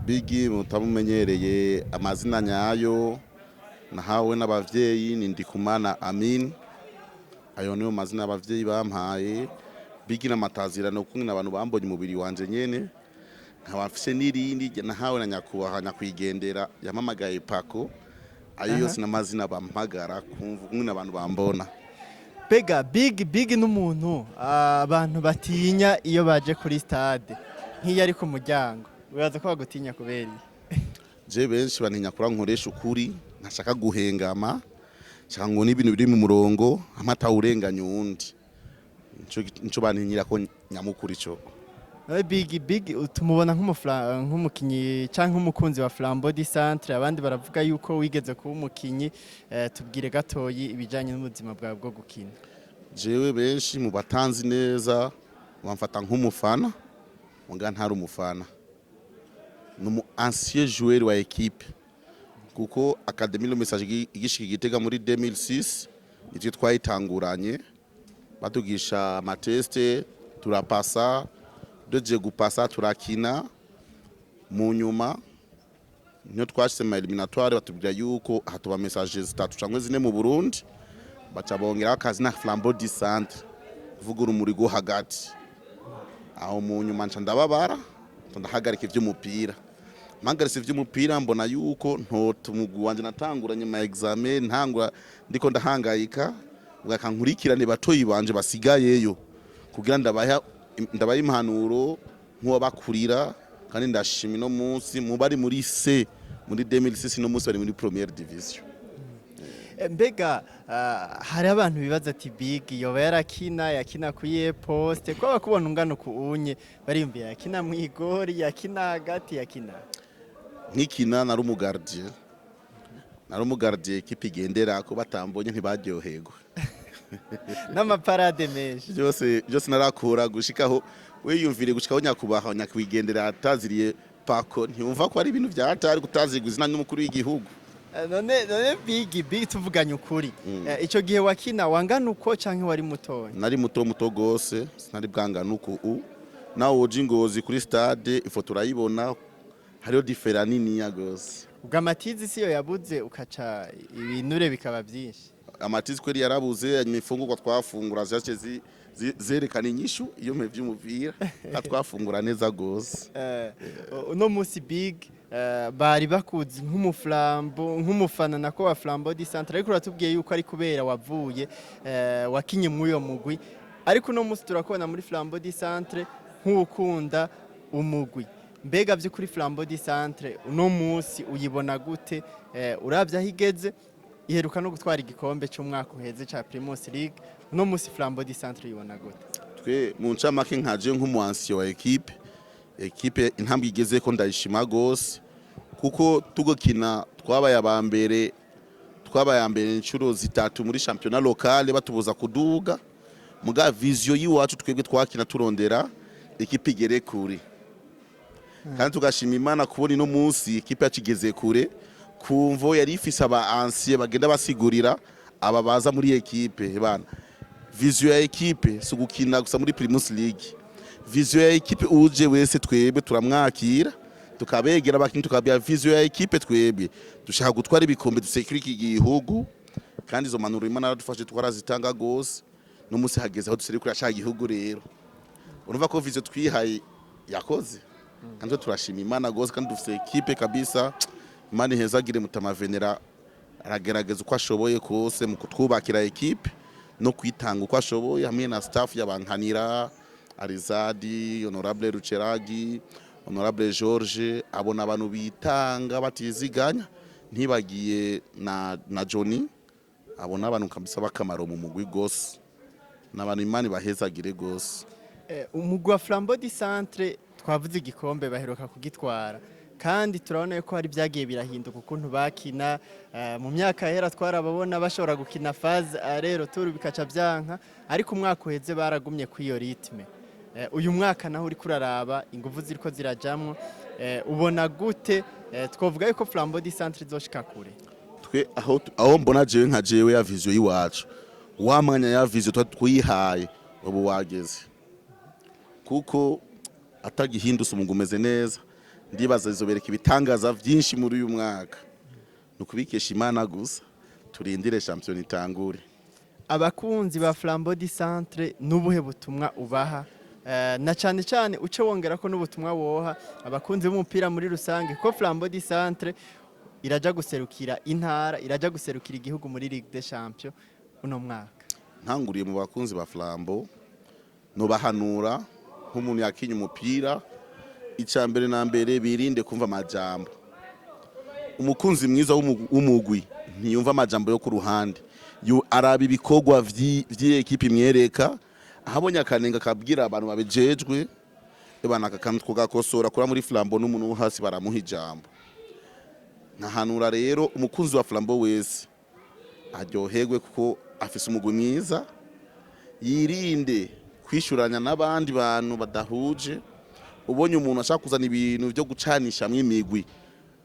Bigi mutamumenyereye amazina nyayo nahawe n'abavyeyi ni Ndikumana Amin. Ayo niyo mazina abavyeyi bampaye. Bigi n'amatazirano kumwe n'abantu bambonye umubiri wanje nyene, nkaba mfise n'irindi nahawe na nyakubahwa nyakwigendera yampamagaye Pako. Ayo yose n'amazina bampagara kumva kumwe n'abantu bambona. Bega Big n'umuntu abantu batinya iyo baje kuri stade, nk'iyo ari ku muryango wibaza ko bagutinya kubera iki? Je benshi bantinya kura nkoresha ukuri, ntashaka guhengama, nshaka ngo n'ibintu biri mu murongo amata urenganya uwundi. Nico bantinyira ko nyamukuru ico. Nawe Big tumubona nk'umukinyi canke nk'umukunzi wa Flambeau du Centre, abandi baravuga yuko wigeze kuba umukinyi. Tubwire gatoyi ibijanye n'ubuzima bwawe bwo gukina. Jewe benshi mu batanzi neza bamfata nk'umufana, muga ntari umufana, ni umu ancien joueur wa équipe, kuko Académie Le Message igishika Igitega muri 2006 nitwe twayitanguranye, batugisha ama tests turapasa, duhejeje gupasa turakina. Mu nyuma niyo twashyize mu éliminatoires, batubwira yuko hatuba Messager zitatu cyangwa zine mu Burundi, baca bongeraho akazina Flambeau du Centre, kuvuga urumuri rwo hagati aho. Mu nyuma nca ndababara, nca ndahagarika ivy'umupira. Mpagaritse ivy'umupira, mbona yuko ntota umugwi wanje natanguranye ma examen, ntangura ndiko ndahangayika, bwaka nkurikirane batoyi banje basigayeyo kugira ndabaha impanuro nk'uwabakurira. Kandi ndashima, ino munsi mu bari muri C muri 2006, no munsi bari muri première division. Mbega hari abantu bibaza ati Big yoba yarakina, yakina ku iyihe poste? Ko bakubona ungana uku unye, bariyumvira yakina mw'igori, yakina hagati, yakina Nkikina nari umu gardien, nari umu gardien équipe igendera ko batambonye ntibaryoherwa. N'ama parades menshi. Byose byose narakura gushikaho wiyumvire gushikaho nyakubahwa nyakwigendera ataziriye Pako, ntiyumva ko ari ibintu vyatari gutazirwa izina n'umukuru w'igihugu. None Big, tuvuganye ukuri, ico gihe wakina wangana uko canke wari mutoya? Nari muto muto gose, sinari bwangana uku. U nawe woje Ingozi kuri stade, ifoto urayibona, hariho différence niniya gose. Ubwo amatizi siyo yabuze ukaca ibinure bikaba byinshi? Amatizi kweri yarabuze, hanyuma imfungurwa twafungura zace zerekana inyishu iyo mpevye umupira twafungura neza gose. Uno musi Big, bari bakuzi nk'umuflambo, nk'umufana nako wa Flambeau du Centre, ariko uratubwiye yuko ari kubera wavuye wakinye muri uyo mugwi, ariko uno musi turakubona muri Flambeau du Centre nk'ukunda umugwi. Mbega by'ukuri Flambeau du Centre uno musi uyibona gute? Uravye aho igeze, iheruka no gutwara igikombe c'umwaka uheze ca Primus League. Uno musi Flambeau du Centre uyibona gute? Twe mu ncamake, nkaje nk'umu ancien wa équipe, intambwe igeze ko ndayishima gose, kuko tugokina twabaye aba mbere, twabaye aba mbere inshuro zitatu muri championnat local, batubuza kuduga. Muga vision y'iwacu, twebwe twakina turondera équipe igere kure, kandi tugashima Imana kubona ino munsi équipe yacu igeze kure, kumvo yari ifise aba anciens bagenda basigurira aba baza muri équipe: bana, vision ya équipe si ugukina gusa muri Primus League. Vision ya équipe, uje wese twebwe turamwakira, tukabegera abakinyi, tukabya vision ya équipe: twebwe dushaka gutwara ibikombe, dusekura iki gihugu. Kandi izo manuro Imana yaradufashe twarazitanga gose, no munsi hageze aho duserukira ca gihugu. Rero urumva ko vision twihaye yakoze, kandi turashima Imana gose, kandi dufise équipe kabisa. Imana ihezagire Mutama Venera, aragerageza uko ashoboye kose mu kutwubakira équipe no kwitanga uko ashoboye, hamwe na staff y'abankanira Arizadi, Honorable Ruceragi, Honorable George. Abona abantu bitanga batiziganya, ntibagiye na Johnny. Abona abantu kabisa bakamaro mu mugwi gose, n'abantu Imana ibahezagire gose. Umugwi wa Flambeau du Centre, twavuze igikombe baheruka kugitwara, kandi turabona ko hari byagiye birahinduka ukuntu bakina. Mu myaka yahera twarababona bashobora gukina phase aller-retour bikaca byanka, ariko umwaka uheze baragumye kuri iyo rythme. Uyu mwaka naho uriko uraraba inguvu ziriko zirajamwo, ubona gute? Twovuga yuko Flambeau du Centre izoshika kure? Twe aho mbona jewe, nka jewe, ya vision y'iwacu, wa mwanya ya vision twihaye ubu wageze, kuko atagihindutse umugwi umeze neza. Ndibaza izobereka ibitangaza vyinshi muri uyu mwaka. Ni ukubikesha Imana gusa, turindire shampiyona itangure. Abakunzi ba Flambeau du Centre, n'ubuhe butumwa ubaha? Na cyane cyane uce wongera ko n'ubutumwa woha abakunzi b'umupira muri rusange, ko Flambeau du Centre iraja guserukira intara, iraja guserukira igihugu muri Ligue des Champions uno mwaka. Ntanguriye mu bakunzi ba Flambeau, nobahanura nk'umuntu yakinye umupira: icya mbere na mbere, birinde kumva amajambo. Umukunzi mwiza w'umugwi ntiyumva amajambo yo ku ruhande. Araba ibikorwa vy'ekipe imwereka. Ahabonye akanenga, akabwira abantu babijejwe: "Ebana, aka kantu twogakosora." Kura muri Flambeau n'umuntu wo hasi baramuha ijambo. Nkahanura rero umukunzi wa Flambeau wese aryoherwe kuko afise umugwi mwiza, yirinde kwishuranya n'abandi bantu badahuje. Ubonye umuntu ashaka kuzana ibintu byo gucanishamwo imigwi,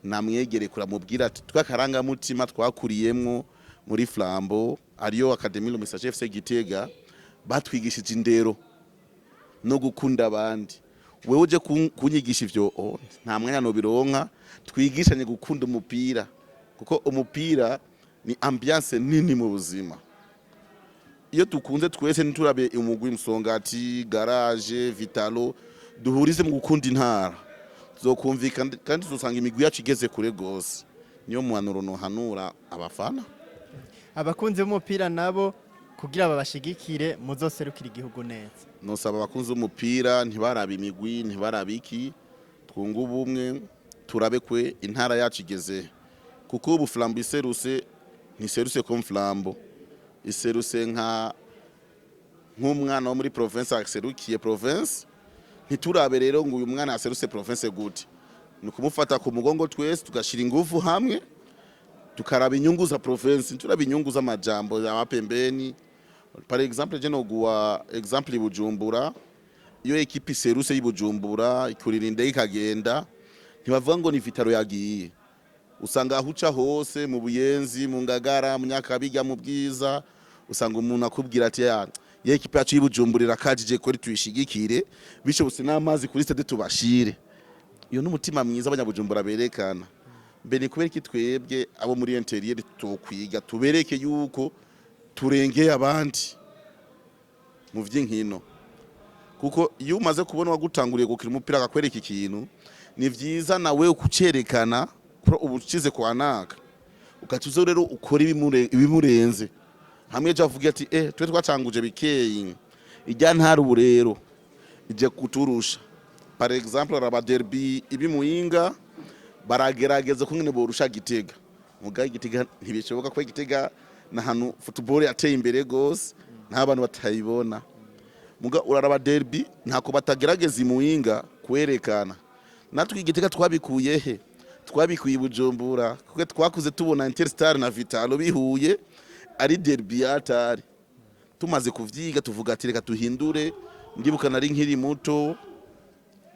namwegere kuramubwira ati: "Twakarangamutima twakuriyemwo muri Flambeau, ariyo Académie Le Messager FC Gitega, batwigishije indero no gukunda abandi. Wewe uje kunyigisha ivyo, oh, nta mwanya nobironka. Twigishanye gukunda umupira, kuko umupira ni ambiance nini mu buzima. Iyo dukunze twese, ntiturabe umugwi Msongati, Garage, Vital'O, duhurize mu gukunda intara, tuzokumvikana kandi tuzosanga imigwi yacu igeze kure gose." Niyo muhanuro nohanura abafana. Abakunzi b'umupira nabo, kugira babashigikire muzoserukira igihugu neza? Nosaba abakunzi b'umupira ntibarabe imigwi, ntibarabe iki, twunge ubumwe, turabe kwe intara yacu igeze, kuko ubu Flambeau iseruse, ntiseruse comme Flambeau, iseruse nk'umwana wo muri province aserukiye province. Ntiturabe rero ngo uyu mwana aseruse province gute, ni ukumufata ku mugongo twese, tugashira ingufu hamwe, tukaraba inyungu za province, nturaba inyungu z'amajambo y'abapembeni. Par exemple, je noguwa exemple i Bujumbura: iyo ekipe iseruse y'i Bujumbura, ikurira indege ikagenda, ntibavuga ngo ni Vital'O yagiye. Usanga aho uca hose, mu Buyenzi, mu Ngagara, mu Nyakabiga, mu Bwiza, usanga umuntu akubwira ati: "Ya ye ekipe yacu y'i Bujumbura irakajije kuri, tuyishigikire bishobotse n'amazi kuri stade tubashire." Iyo n'umutima mwiza abanyabujumbura berekana. Mbe ni kubera iki twebwe abo muri intérieur tutokwiga, tubereke yuko turengeye abandi mu vy'inkino? Kuko iyo umaze kubona wagutanguriye gukina umupira akakwereka ikintu, ni vyiza nawe kucerekana ko ubu ucize kwa naka, ugaca uza rero ukora ibimurenze. Hamwe ejo avuga ati: "Eh, twe twacanguje bikeyi, ijya ntara ubu rero ije kuturusha." Par exemple, araba derby ibi Muyinga, baragerageza ko ngene borusha Gitega, muga Gitega ntibishoboka, ko Gitega na hantu football yateye imbere gose, nta bantu batayibona. Muga uraraba derby, ntako batagerageza imuyinga kwerekana. Natwe Igitega twabikuye he? Twabikuye i Bujumbura, kuko twakuze tubona Interstar na Vital'O bihuye ari derby yatari. Tumaze kuvyiga, tuvuga ati: "Reka tuhindure." Ndibuka nari nkiri muto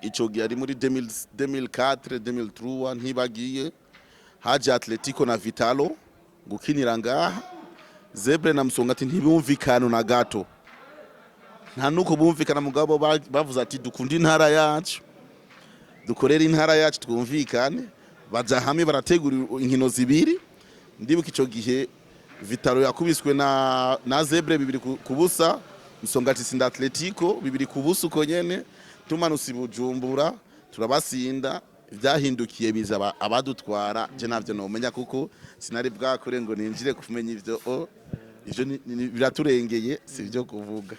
ico gihe, ari muri 2000, 2004, 2003, ntibagiye, haje Atletico na Vital'O gukinira ngaha, Zebre na Msongati. Ntibumvikana na gato, nta nuko bumvikana. Mugabo bavuze ati: "Dukunda intara yacu, dukorere intara yacu, twumvikane." Baja hamwe, barategura inkino zibiri. Ndibuka ico gihe Vital'O yakubiswe na Zebre 2-0, Msongati sinda Atletico 2-0. Uko nyene tumanutse i Bujumbura turabasinda. Vyahindukiye biza abadutwara, je navyo nomenya kuko sinari bwakure ngo ninjire kumenya ivyo. O ivyo biraturengeye, si ivyo kuvuga.